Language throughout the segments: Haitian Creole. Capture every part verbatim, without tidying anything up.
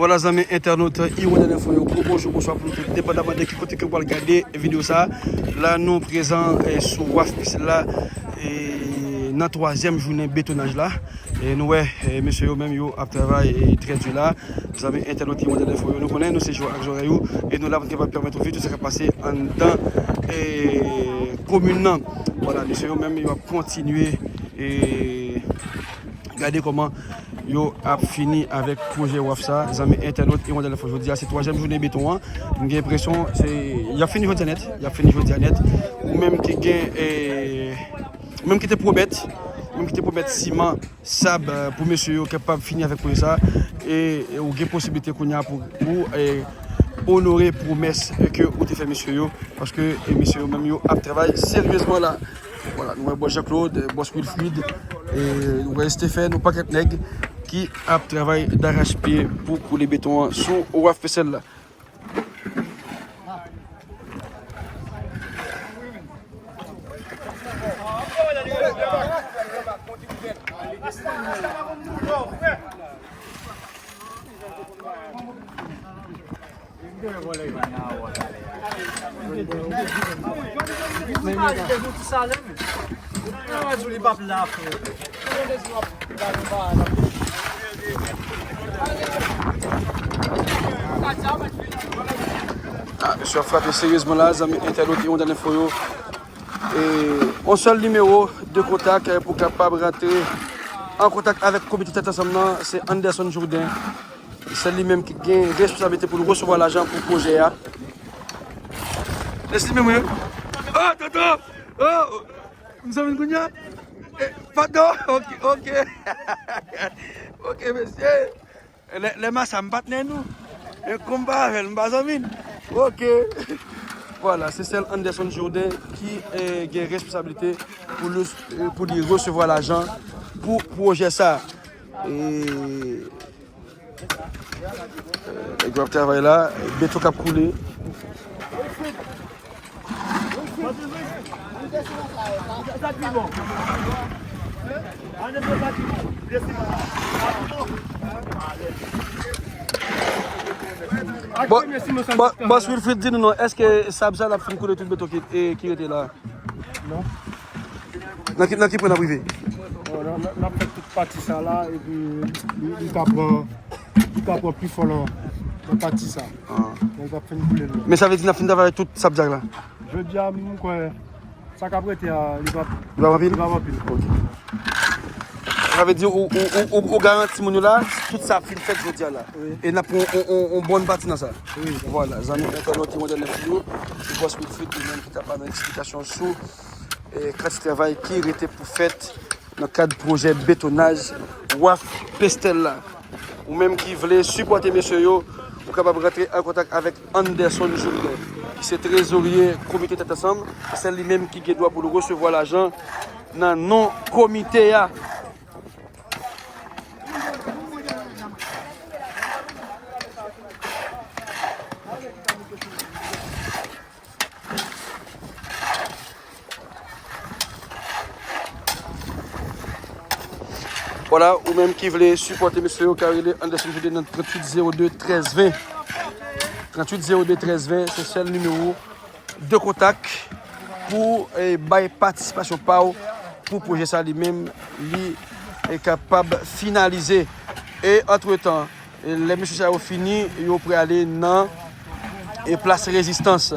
Vwala, zanmi entènot Hirondelle Info yo, gwo bonjou, bonswa pou nou tout, depandaman de ki kote ke w pral gade videyo sa. La, nou prezan, eh, sou waf pisèl la, eh, nan twazyèm jounen betonaj la. E nou wè, eh, mesye yo menm yo ap travay, eh, trè di la. Zanmi entènot Hirondelle Info yo, nou konnen nou se je w ak zòrèy ou, e nou la pou n kapab pèmèt ou viv tout sa k ap pase anndan, eh, komin nan. Vwala, mesye yo menm yo ap kontinye, eh, gade kòman yo ap fini avèk pwojè waf sa. Zanmi entènot Hirondelle Info, jodi a se twazyèm jounen beton an. M gen enpresyon se, y ap fini jodi a nèt, y ap fini jodi a nèt. Ou menm ki gen, eh, ou menm ki te pwomèt, ou menm ki te pwomèt siman, sab, eh, pou mesye yo kapab fini avèk pwojè sa, e, e ou gen posiblite kounye a pou, pou, eh, onore pwomès, eh, ke ou te fè mesye yo, paske, eh, mesye yo menm yo ap travay seryezman la. Vwala, nou wè bòs Jean Claude, eh, bòs Wilfrid, eh, nou wè Stephen, yon pakèt nèg ki ap travay darachpye pou koule beton an sou waf pisèl la. Ah, mesye ap frape seryezman la, zanmi entènot Hirondelle Info yo. E yon sèl nimewo de kontak, eh, pou kapab rantre an kontak avèk komite Tèt Ansanm nan, se Anderson Jourdain. Se li menm ki gen responsablite pou l resevwa lajan pou pwojè a. Leslie menm, wi. Oh, tonton! Oh! M sot vin kounye a? Eh, padon! Ok, ok. Ok, mesye. Lè, lè masa m patnè nou. E kòm pa avè l, m pa zanmi l. Ok. Vwala, se sèl Anderson Jourdain ki, eh, gen responsablite pou li, eh, pou li resevwa lajan pou pwojè sa. E, eh, nèg yo ap travay la, beton k ap koule. Bon, bon, bòs Wilfrid, di nou non, èske sab sa l ap fin koule tout beton ki, e, ki rete la? Non. Nan ki, nan ki pwen n ap rive? Bon, n, n, n ap fè tout pati sa la, epi li, li ka pran, li ka pran pi fò nan, nan pati sa. Ah. Men l p ap fin koule non. Men sa vle di n ap fin travay tout sab sa la? Jodi a, m kwè, sa k ap rete a, li p ap, li p ap anpil? Li p ap anpil. Ok. Sa vle di ou, ou, ou, ou, ou garanti moun yo la, tout sa ap fin fèt jodi a la. Wi. E n ap pran yon, yon, yon, yon bòn pati nan sa. Wi. Vwala, zanmi entènot Hirondelle Info yo, se bòs Wilfrid li menm ki t ap ba nou eksplikasyon sou, eh, kantite travay ki rete pou fèt nan kad pwojè betonaj waf Pestèl la. Ou menm ki vle sipòte mesye yo, ou kapab rantre an kontak avèk Anderson Jourdain, ki se trezorye komite Tèt Ansanm. Se li menm ki gen dwa pou l resevwa lajan nan non komite a. Vwala, ou menm ki vle sipòte mesye yo, ka rele Anderson Jourdain nan tranntuit zewo de trèz ven. Tranntuit zewo de trèz ven, se sèl nimewo de kontak pou, eh, bay patisipasyon pa w pou pwojè sa li menm, li, eh, kapab finalize. E antretan, E lè mesye sa yo fini, yo prale nan, e, Plas Rezistans.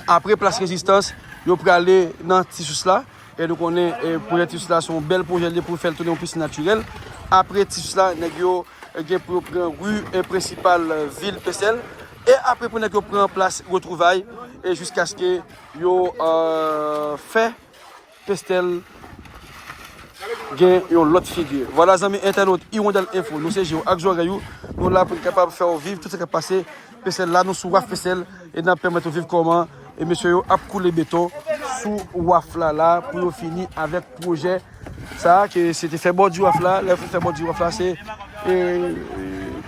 Apre Plas Rezistans, yo prale nan Ti Sous la. E nou konnen, e, pwojè Ti Sous la se yon bèl pwojè li ye pou fè l tounen yon pisin natirèl. Apre Ti Sous la, nèg yo, e, gen pou yo pran ri, e, prensipal, e, vil Pestèl. E apre pou nèg yo pran plas Retwouvay, e jiskaske yo, e, fè Pestèl gen yon lòt figi. Vwala, zanmi entènot Hirondelle Info, nou se je w ak zòrèy ou. Nou la pou n kapab fè w viv tout sa k ap pase Pestèl la. Nou sou waf Pestèl e n ap pèmèt ou viv kòman, e, mesye yo ap koule beton sou waf la la pou yo fini avèk pwojè Sa ke se te fè bòdi waf la, lè yo fin fè bòdi waf la, se e,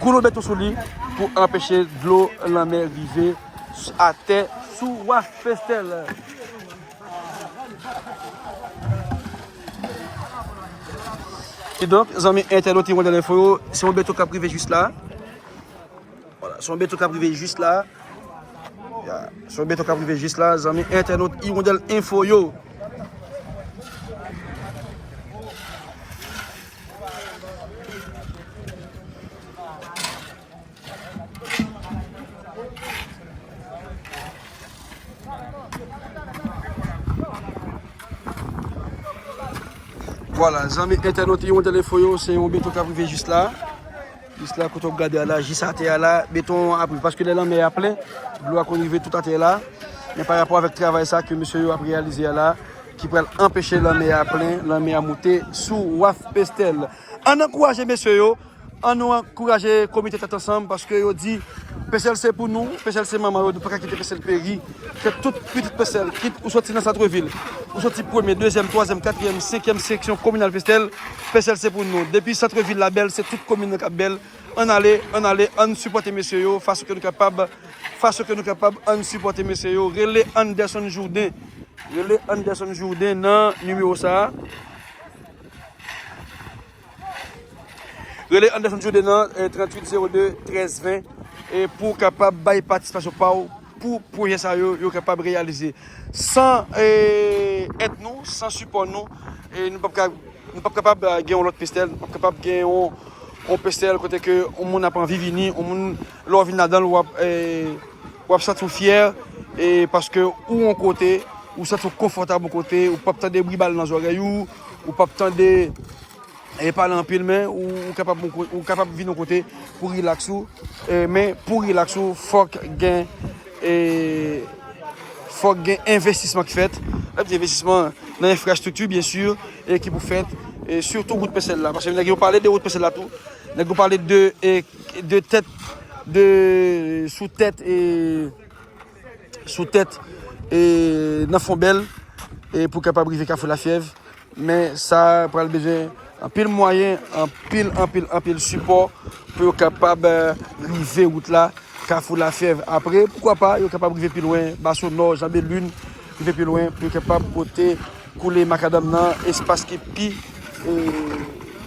koule beton sou li pou anpeche dlo lanmè rive atè sou waf Pestèl. Kidonk, zanmi entènot Hirondelle Info yo, se yon beton k ap rive jis la. Vwala, se yon beton k ap rive jis la. Ya, se yon beton k ap rive jis la, zanmi entènot Hirondelle Info yo. Vwala, zanmi entènot Hirondelle Info yo, se yon beton k ap rive jis la. Jis la, kote w gade a la, jis atè a la, beton an ap rive. Paske lè lanmè a plen, dlo a konn rive tout atè la. Men pa rapò avèk travay sa ke mesye yo ap reyalize a la, ki pral anpeche lanmè a plen, lanmè a moute sou waf Pestèl. Ann ankouraje mesye yo, ann nou ankouraje komite Tèt Ansanm, paske yo di, Pestèl se pou nou, Pestèl se manman yo, nou pa ka kite Pestèl peri. Fè tout pitit Pestèl, kit ou soti nan santrevil, ou soti premye, dezyèm, twazyèm, katriyèm, senkyèm seksyon kominal Pestèl, Pestèl se pou nou. Depi santrevil la bèl, se tout komin nan k ap bèl. Ann ale, ann ale, ann sipòte mesye yo, fason ke nou kapab, fason ke nou kapab, ann sipòte mesye yo. Rele Anderson Jourdain. Rele Anderson Jourdain nan nimewo sa a. Rele Anderson Jourdain nan, eh, tranntuit zewo de trèz ven, eh, pou w kapab bay patisipasyon pa w pou pwojè sa yo, yo kapab reyalize. San, eh, èd nou, san sipò nou, eh, nou p ap ka, nou p ap kapab, eh, gen yon lòt Pestèl, nou p ap kapab gen yon, yon Pestèl kote ke yon moun ap anvi vini, yon moun, lè w vin ladan l, w ap, eh, w ap santi w fyè, eh, paske ou yon kote, ou santi w konfòtab yon kote, ou p ap tande bri bal nan zòrèy ou, ou p ap tande e pale anpil, men ou, ou kapab, ou kapab vin yon kote pou rilaks ou. E, men pou rilaks ou, fòk gen, e, fòk gen envestisman ki fèt. Lè m di envestisman nan enfrastrikti, byen si, e ki pou fèt, e sitou wout Pestèl la. Paske nèg yo pale de wout Pestèl la tou. Nèg yo pale de, e, de tèt, de, sou tèt, e, sou tèt, e, nan Fonbèl, e pou kapab rive Kafou Lafyèv. Men sa pral bezwen anpil mwayen, anpil, anpil, anpil sipò pou yo kapab, eh, rive wout la, Kafou Lafyèv. Apre, poukwa pa, yo kapab rive pi lwen, Baso Nò, Jan Belin, rive pi lwen, pou yo kapab pote koule makadanm nan espas ki pi, eh,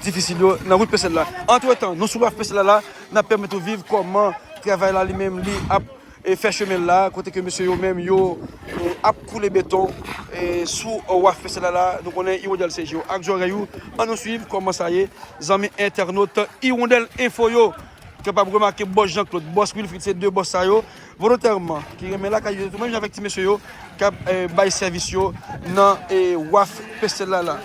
difisil yo nan wout Pestèl la. Antretan, nou sou waf Pestèl la, n ap pèmèt ou viv kòman travay la li menm li ap e fè chemen l la, kote ke mesye yo menm yo, e, ap koule beton, e, sou, e, waf Pestèl la. Nou konnen Hirondèl se je w ak zòrèy ou. Ann nou swiv kòman sa ye, zanmi entènot Hirondèl Info yo. Kapab remake bòs Jean Claude, bòs Wilfrid, se de bòs sa yo, volontèman, ki renmen lakay yo, tou menm jan avèk ti mesye yo, k ap, e, bay sèvis yo nan, e, waf Pestèl la la.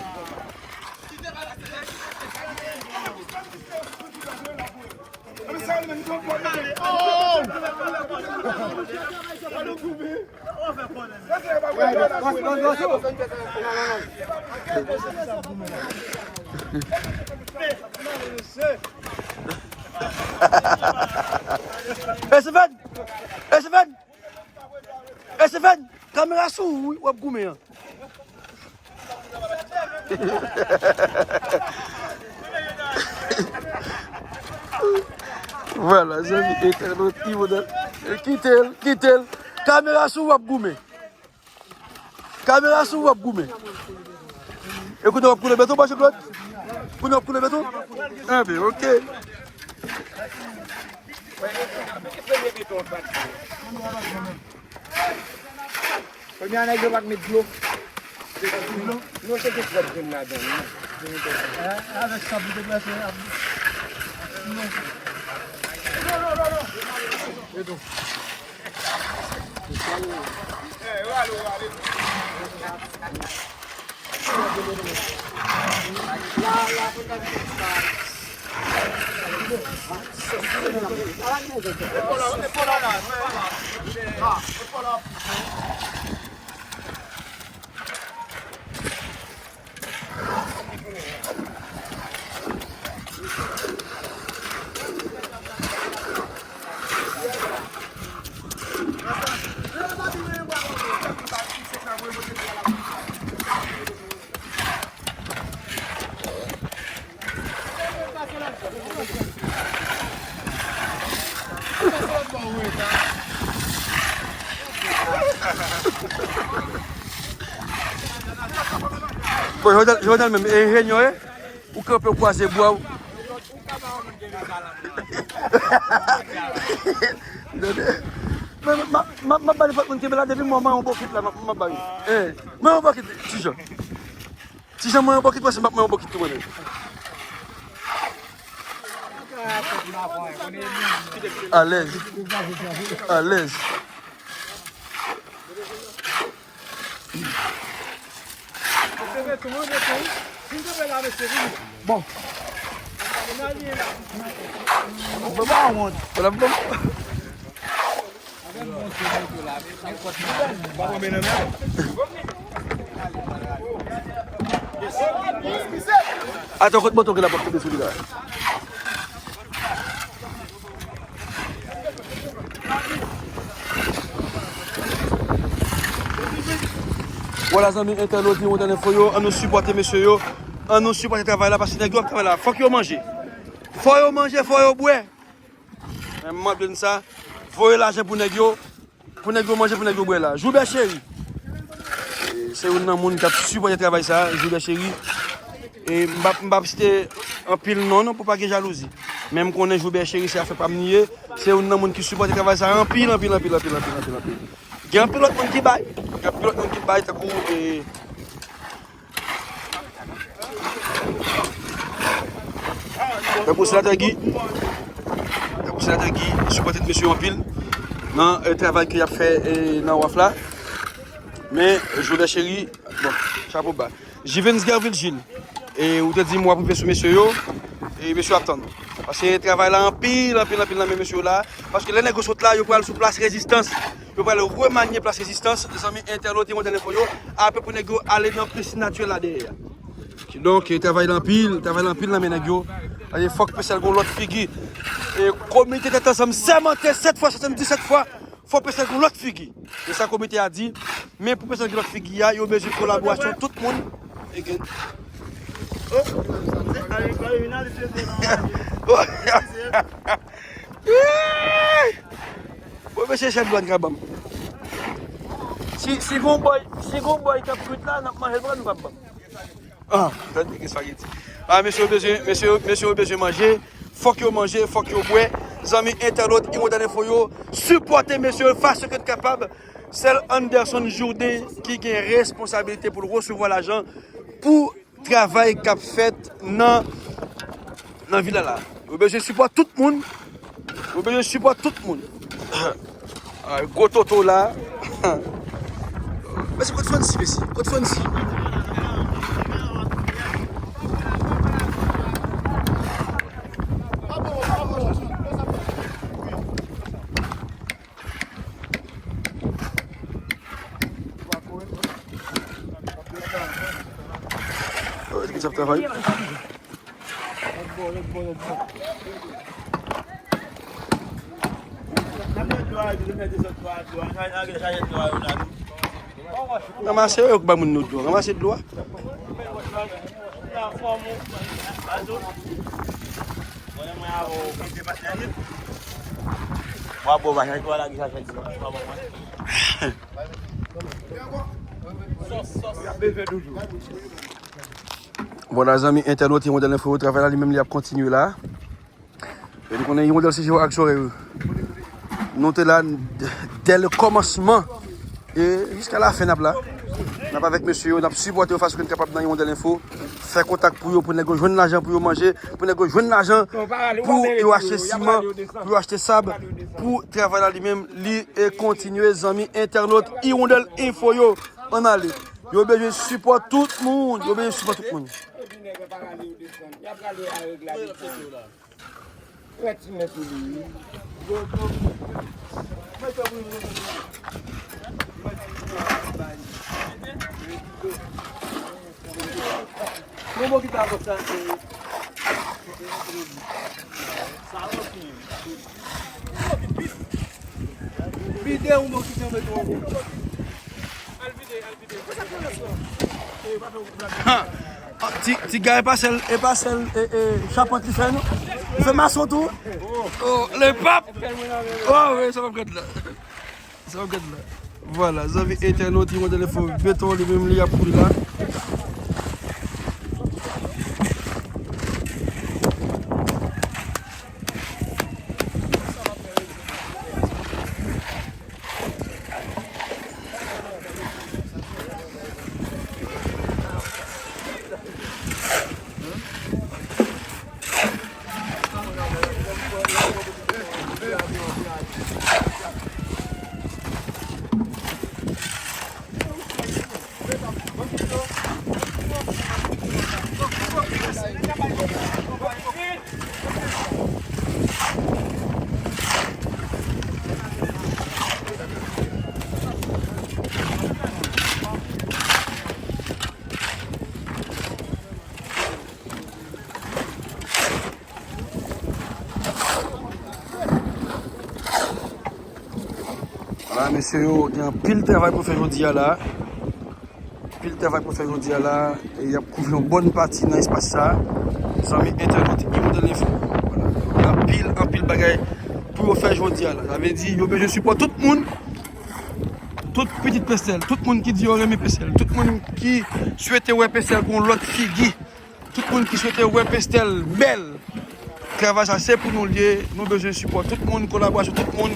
Hey, Seven! Hey, Seven! Hey, Seven! Kamera sou ou wi, w ap goumen an. Vwala, zanmi entènot Hirondèl. Kite l, kite l. Kamera sou w ap goumen. Kamera sou w ap goumen. E kounye a w ap koule beton, Bòs Claude? Kounye a w ap koule beton? Enben, oke. Premye a nèg yo pa t met dlo. Non, se te twòp grenn ladan l, non. Avèk sab li te plase ap. Bon, Jovenel, Jovenel menm, e enjenyè, e? Ou kanpe, ou kwaze bra, ou. Men, ma, ma, ma ba nenpòt moun kenbe la, depi mwen, mwen yon bokit la, ma, ma ba yo. Eh, mwen yon bokit, Ti Jan. Ti Jan, mwen yon bokit, mwen se m ap mwen yon bokit tou, mwen menm. Alèz. Alèz. Bon. Bon, bon, bon. Bon, bon. Atann, kot moto ki la p ap tonbe sou li la. Vwala, zanmi entènot Hirondelle Info yo, ann nou sipòte mesye yo, ann nou sipòte travay la, paske nèg yo ap travay la, fòk yo manje. Fò yo manje, fò yo bwè. Men m mande n sa, voye lajan pou nèg yo, pou nèg yo manje, pou nèg yo bwè la. Joubert Chéry, e, se youn nan moun k ap sipòte travay sa, Joubert Chéry. E m p ap, m p ap site anpil non, non, pou pa gen jalouzi. Men m konnen Joubert Chéry, se afè pa m li ye. Se youn nan moun ki sipòte travay sa anpil, anpil, anpil. Gen anpil lòt moun ki bay. Gen anpil lòt moun ki bay, tankou, e, Tankou senatè Guy. Tankou senatè Guy, sipòte mesye yo anpil nan, e, travay ke y ap fè, e, nan waf la. Men, Joubert Chéry, bon, chapo ba. Jivens Gervil Gilles, e, ou te di m w ap rive sou mesye yo, e mesye yo ap tann ou. Paske travay la anpil, anpil, anpil nan men mesye yo la. Paske lè nèg yo sot la, yo pral sou plas Rezistans. Yo pral remanye plas Rezistans, zanmi entènot Hirondelle Info yo, apre pou nèg yo ale nan pisin natirèl la dèyè a. Kidonk, travay la anpil, travay la anpil nan men nèg yo. Paske fòk Pesèl gon lòt figi. E komite Tèt Ansanm sèmante sèt fwa, swasanndisèt fwa, fò Pesèl gon lòt figi. E sa komite a di, men pou Pesèl gen lòt figi a, yo bezwen kolaborasyon tout moun. E gen Bon, mesye, chèf dwàn ka ban m. Si, si gon bòy, si gon bòy k ap kwit la, n ap manje l, nou p ap ban m. Ah, tande ki espageti. Ah, mesye yo bezwen, mesye, mesye yo bezwen manje. Fòk yo manje, fòk yo bwè. Zanmi entènot Hirondelle Info yo, sipòte mesye yo fason ke n kapab. Sèl Anderson Jourdain ki gen responsabilite pou l resevwa lajan pou travay k ap fèt nan, nan vila la. Yo bezwen sipò tout moun. Yo bezwen sipò tout moun. Ah, gwo toto la. Mesye, kot Fancy, mesye? Kot Fancy? Ki sa ap travay? Ranmase yo, yo k bay moun nou dlo. Ranmase dlo a. Wa bon, va chèche la ki sa fè di. Vwala, zanmi entènot Hirondelle Info yo, travay la li menm li ap kontinye la. E nou konnen Hirondelle se je ak zòrèy yo. Nou te la dès le commencement. E jiska la fen n ap la. N ap avèk mesye yo, n ap sipòte yo fason ke n kapab nan Hirondelle Info. Fè kontak pou yo, pou nèg yo jwenn lajan pou yo manje, pou nèg yo jwenn lajan pou yo achte siman, pou yo achte sab, pou travay la li menm, li, e, kontinye, zanmi entènot Hirondelle Info yo. Ann ale. Yo bezwen sipò tout moun. Yo bezwen sipò tout moun. Wè ti nèg ou li. Bon, bon, ki pa konsa, e. Vide yon bon ki jan mete yon bon. Ha! Ti, ti gay e pa sèl, e pa sèl e, e, chapant li fè, non. Li fè mason tou. Oh, le pap. Oh, wi, sa p ap gad la. Sa w gad la. Vwala, zanmi entènot, yon modèl enfo beton, li menm li ap koule la. Vwala, mesye yo, gen anpil travay pou fè jodi a la. Anpil travay pou fè jodi a la. E y ap kouvri yon bòn pati nan espas sa. Zanmi entènot, Imodèl Enfo. Vwala. Gen anpil, anpil bagay pou yo fè jodi a la. Sa vle di, yo bezwen sipò tout moun. Tout pitit Pestèl, tout moun ki di yo renmen Pestèl, tout moun ki swete wè Pestèl gon lòt figi, tout moun ki swete wè Pestèl bèl. Travay sa se pou nou l ye, nou bezwen sipò tout moun, kolaborasyon tout moun.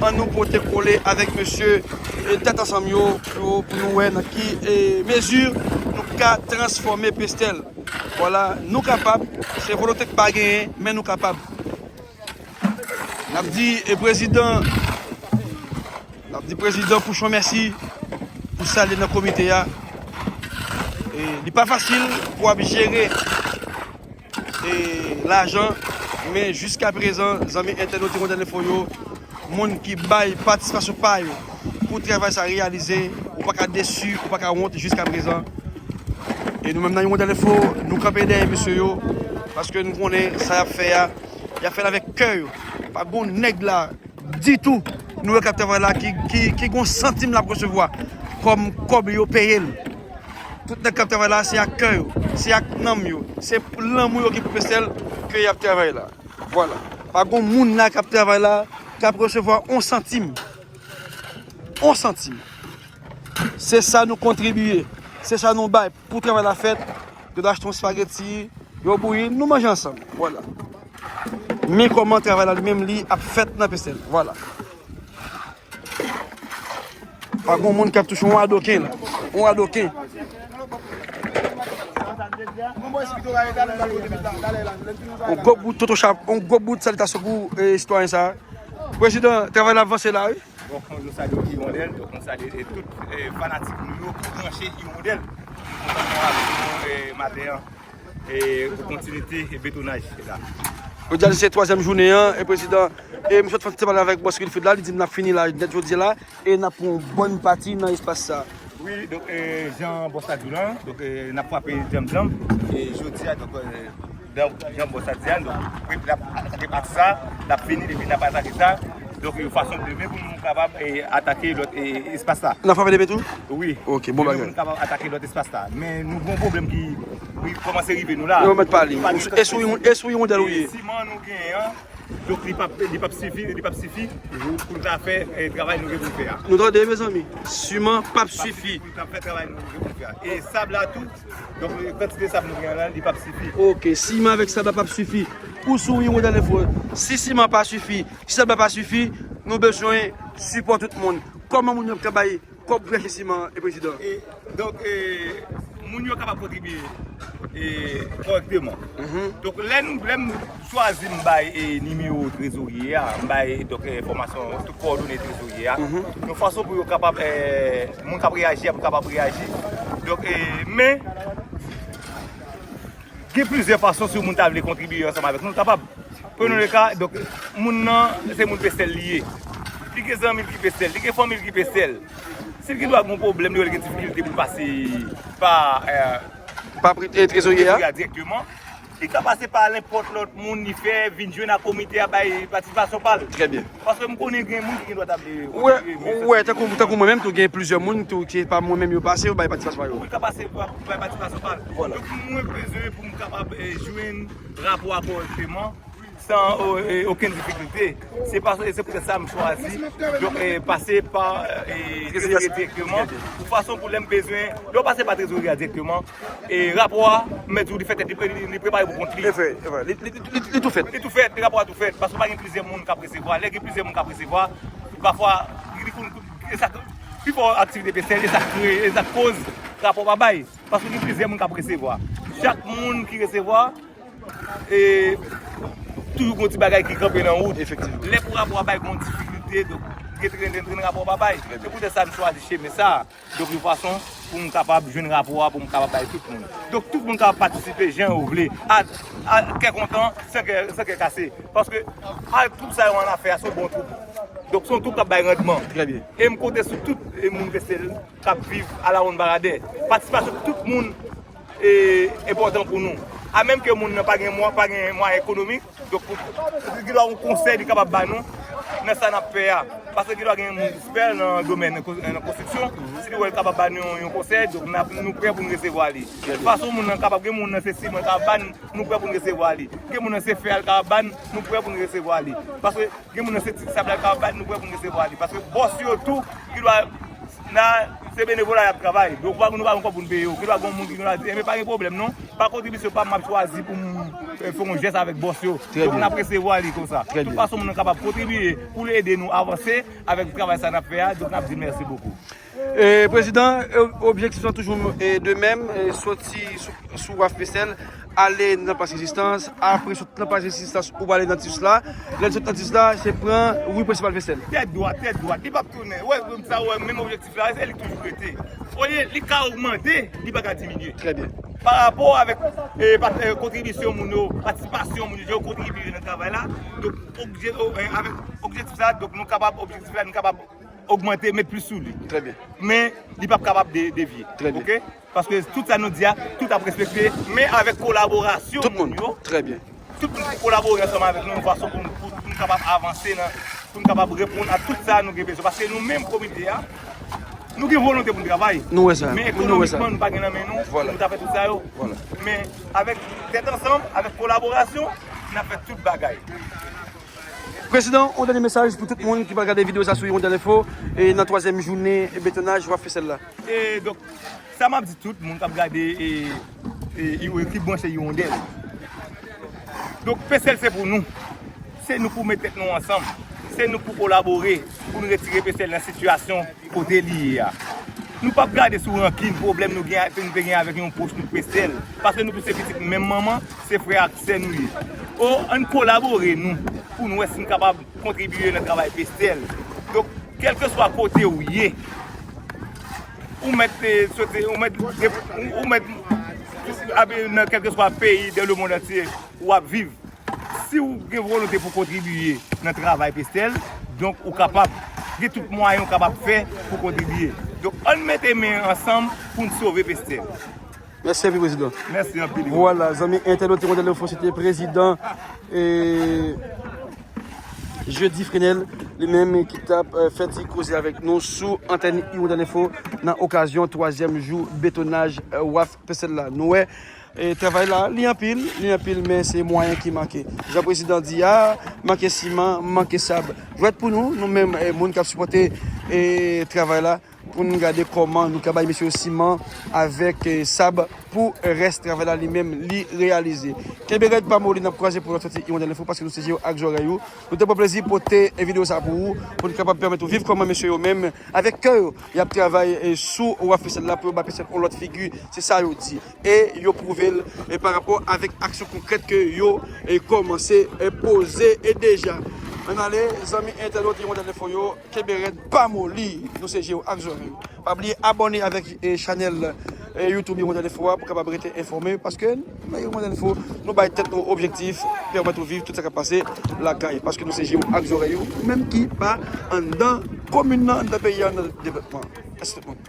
Ann nou pote kole avèk mesye, e, tèt ansanm yo, pou, pou nou wè nan ki, e, mezi nou ka transfòme Pestèl. Vwala, nou kapab, se volonte k pa genyen, men nou kapab. N ap di, e, prezidan, n ap di prezidan Pouchon mèsi pou sa li nan komite a. E, li pa fasil pou ap jere, e, lajan, men jiska prezan, zanmi entènot Imodèl Enfo yo, moun ki bay patisipasyon pa yo pou travay sa reyalize, ou pa ka desi, ou pa ka wont jiska prezan. E nou menm nan Imodèl Enfo, nou kanpe dèyè mesye yo, paske nou konnen sa y ap fè a, y ap fè l avèk kè yo. Pa gon nèg la ditou, nou wè k ap travay la ki, ki, ki gon santim l ap resevwa kòm kòb yo peye l. Tout nèg k ap travay la, se ak kè yo, se ak nanm yo, se lanmou yo ki pou Pestèl ke y ap travay la. Vwala. Pa gon moun la k ap travay la, k ap resevwa on santim. On santim. Se sa nou kontribiye. Se sa nou bay pou travay la fèt. Yo ta achte yon espageti, yo bouyi, nou manje ansanm. Vwala. Men kòman travay la li menm li ap fèt nan Pestèl. Vwala. Pa gon moun k ap touche yon adoken la. Yon adoken. Yon gwo bout toto chap, yon gwo bout salitasyon pou, e, sitwayen sa. Prezidan, travay la ap vanse la, wi. Bon, nou salye Hirondelle, donk nou salye, e, tout, e, fanatik nou yo ki branche Hirondelle. Nou kontan nou avèk nou, e, maten an. E, pou kontinite, e, betonaj la. Jodi a se twazyèm jounen an, e prezidan, e m sot fè ti pale avèk bòs Wilfrid la, li di m n ap fini la nèt jodi a la, e n ap pran yon bòn pati nan espas sa. Wi, donk, e, jan bòs la di w lan, donk, e, n ap frape djanm djanm, e jodi a, donk, e, Donk, jan bòs la di a, donk, n ap atake pati sa, n ap fini, epi n ap atake sa. Donk, yon fason demen pou nou kapab, e, atake lòt, e, espas la. N ap frape demen tou? Wi. Ok, bon bagay. Pou nou kapab atake lòt espas la. Men nou gen yon pwoblèm ki, ki kòmanse rive nou la. Yo mèt pale. E sou, e sou Hirondelle ou ye? Siman nou genyen an, donk li p ap, li p ap sifi, li p ap sifi pou nou ta fè, e, travay nou gen pou nou fè a. Nou tande, mezanmi? Siman p ap sifi pou nou ta fè travay nou gen pou nou fè a. E sab la tou, Donk, kantite sab nou gen la, li p ap sifi. Ok, siman avèk sab la p ap sifi. Ou sou Hirondelle Info. Si siman pa sifi, si sab la pa sifi, nou bezwen sipò tout moun. Kòman moun yo ka bay kòb pou achte siman an, e prezidan? E, donk, e, moun yo kapab kontribye, e, kòrèkteman. Mhm. Donk, lè nou, lè m chwazi m bay, e, nimewo trezorye a, m bay, donk, e, enfòmasyon, tout kowòdone trezorye a. Mhm. Yon fason pou yo kapab, e, moun k ap reyaji a, pou kapab reyaji. Donk, e, men, gen plizyè fason si yon moun ta vle kontribye ansanm avèk nou, l kapab. Prenons le cas, donk, moun nan, se moun Pestèl li ye. Li gen zanmi l ki Pestèl, li gen fanmi l ki Pestèl. Si l gen dwa gen yon pwoblèm, li wè l gen difikilte pou l pase pa, e, pa pri-, e, trezorye a? Trezorye a dirèkteman. Li ka pase pa nenpòt lòt moun, li fè vin jwenn ak komite a bay patisipasyon pa l. Trè byen. Paske m konnen gen moun ki gen dwa ta vle Ou wè, ou wè, tankou, tankou mwen menm tou, gen plizyè moun tou ki pa mwen menm yo pase, yo bay patisipasyon pa yo. Li ka pase pa bay patisipasyon pa l. Donk mwen bezwen pou m kapab eh, jwenn rapò a kòrèkteman san eh, okenn difikilte. Se pa se poutèt sa m chwazi donk eh, pase pa eh, trezorye direkteman. Pou fason pou lè m bezwen, lè w pase pa trezorye a direkteman, e rapò a, m mèt di w li fè tèt li, li, li prepare pou kont li. Li, li, li, li, li tou fèt. Li tou fèt, li rapò a tou fèt. Paske pa gen plizyè moun k ap resevwa. Lè gen plizyè moun k ap resevwa, pafwa, li konn, e sa, pi fò aktivite pestèl, e sa k kreye, e sa k koz rapò pa bay. Paske gen plizyè moun k ap resevwa. Chak moun ki resevwa, e toujou gon ti bagay ki kanpe nan wout. Efektivman. Lè pou rapò a bay gon difikilte, donk, gen trennen, trennen rapò pa bay. Se poutèt sa m chwazi chemen sa a. Donk, yon fason pou m kapab jwenn rapò a, pou m kapab bay tout moun. Donk, tout moun kapab patisipe jan yo vle, a, a kè kontan, san kè, san kè kase. Paske, a, twoup sa yo ann afè a, se yon bon twoup. Donk, se yon twoup k ap bay randman. Trè byen. E m konte sou tout e moun Pestèl k ap viv alawonn Baradè. Patisipasyon tout moun e enpòtan pou nou. A menm ke moun nan pa gen mwa, pa gen mwayen ekonomik, donk pou, pou gen yon konsèy li kapab ba nou nan sa n ap fè a. Paske gen dwa gen moun ki espè nan domèn nan konstriksyon, si li wè l kapab ba nou yon, yon konsèy, donk n ap, nou prè pou n resevwa li. Fason moun nan kapab, gen moun nan se siman l kapab ba n, nou prè pou n resevwa li. Gen moun nan se fè a l kapab ba n, nou prè pou n resevwa li. Paske gen moun nan se ti sab la l kapab ba n, nou prè pou n resevwa li. Paske bòs yo tou, ki dwa nan, se benevola y ap travay. Donk, nou pa gen kòb pou n peye yo. Ki dwa gen moun ki gen dwa di, enben, pa gen pwoblèm non. Pa kontribisyon pa m, m ap chwazi pou m eh, fè yon jès avèk bòs yo. Donk, n ap resevwa li konsa. Tout fason moun nan kapab kontribiye pou l ede nou avanse avèk travay sa n ap fè a. Donk, n ap di l mèsi bokou. E, Prezidan, e, objektif lan toujou e, de menm, e, soti sou, sou waf Pestèl, ale nan plas Rezistans, apre soti nan plas Rezistans, ou prale nan Tis la. Lè n sot nan Tis la, se pran ri prensipal Pestèl. Tèt dwat, tèt dwat, li p ap tounen. Ou wè, sa, ou wè, menm objektif la, se li k toujou rete. Olye li ka ogmante, li pa ka diminye. Trè byen. Pa rapò avèk e, pa, e, kontribisyon moun yo, patisipasyon moun yo, yo kontribiye nan travay la. Donk, obje, o, e, avèk objektif sa, donk nou kapab, objektif la, nou kapab ogmante, met plis sou li. Trè byen. Men, li p ap kapab de, devye. Trè byen. Oke? Paske tout sa nou di a, tout ap respekte, men avèk kolaborasyon moun yo. Trè byen. Tout moun ki kolabore ansanm avèk nou yon fason pou nou, pou nou kapab avanse nan, pou nou kapab reponn a tout sa nou gen bezwen. Paske nou menm komite a, nou gen volonte pou nou travay. Nou wè sa. Men ekonomikman, nou pa gen nan men nou pou nou ta fè tout sa yo. Men avèk tèt ansanm, avèk kolaborasyon, n ap fè tout bagay. Prezidan, yon dènye mesaj pou tout moun ki pral gade videyo sa sou Hirondelle Info e nan twazyèm jounen betonaj waf Pestèl la. E donk, sa m ap di tout moun k ap gade e, e, e ki branche Hirondelle. Donk, Pestèl se pou nou. Se nou pou met tèt nou ansanm. Se nou pou kolabore pou nou retire Pestèl nan sitiyasyon kote li ye a. Nou p ap gade sou rankin, pwoblèm nou gen, nou te gen avèk yon pwòch nou Pestèl. Paske nou tout se pitit menm manman, se frè ak sè nou ye. O, ann kolabore nou pou nou wè si n kapab kontribiye nan travay Pestèl. Donk, kèlkeswa kote w ye, ou mèt eh, soti, ou mèt, ou, ou mèt abe nan kèlkeswa peyi de le monde entier ou ap viv. Si w gen volonte pou kontribiye nan travay Pestèl, donk ou kapab gen tout mwayen ou kapab fè pou kontribiye. Donk, ann mete men ansanm pou n sove Pestèl. Mèsi anpil, Prezidan. Mèsi anpil. Vwala, zanmi entènot Hirondelle Info, se te prezidan eh, Jeudy Frenel, li menm ki t ap eh, fè ti koze avèk nou sou antèn Hirondelle Info nan okazyon twazyèm jou betonaj eh, waf Pestèl la. Nou wè, eh, travay la, li anpil, li anpil, men se mwayen ki manke. Jan prezidan di a, manke siman, manke sab. Jwèt pou nou, nou menm, eh, moun k ap sipòte eh, travay la, pou n gade kòman nou ka bay mesye yo siman avèk eh, sab pou rès travay la li menm li reyalize. Kenbe rèd pa moli, n ap kwaze pou lòt sòti Hirondelle Info paske nou se je w ak zòrèy ou. Nou te pran plezi pote eh, videyo sa pou ou, pou n kapab pèmèt ou viv kòman mesye yo menm avèk kè yo y ap travay eh, sou waf Pestèl la pou yo ba Pestèl yon lòt figi. Se sa yo di. E yo pwouve l eh, pa rapò avèk aksyon konkrèt ke yo eh, kòmanse eh, poze eh, deja. Ann ale, zanmi entènot Hirondelle Info yo, kenbe rèd, pa moli, nou se je w ak zòrèy ou. Pa bliye abòne avèk eh, chanèl eh, YouTube Hirondelle Info a pou kapab rete enfòme, paske nan Hirondelle Info, nou bay tèt nou objektif, pèmèt ou viv tout sa k ap pase lakay, paske nou se je w ak zòrèy ou, ou menm ki pa anndan komin nan, anndan peyi a, anndan devlòpman. Mèsi tout moun.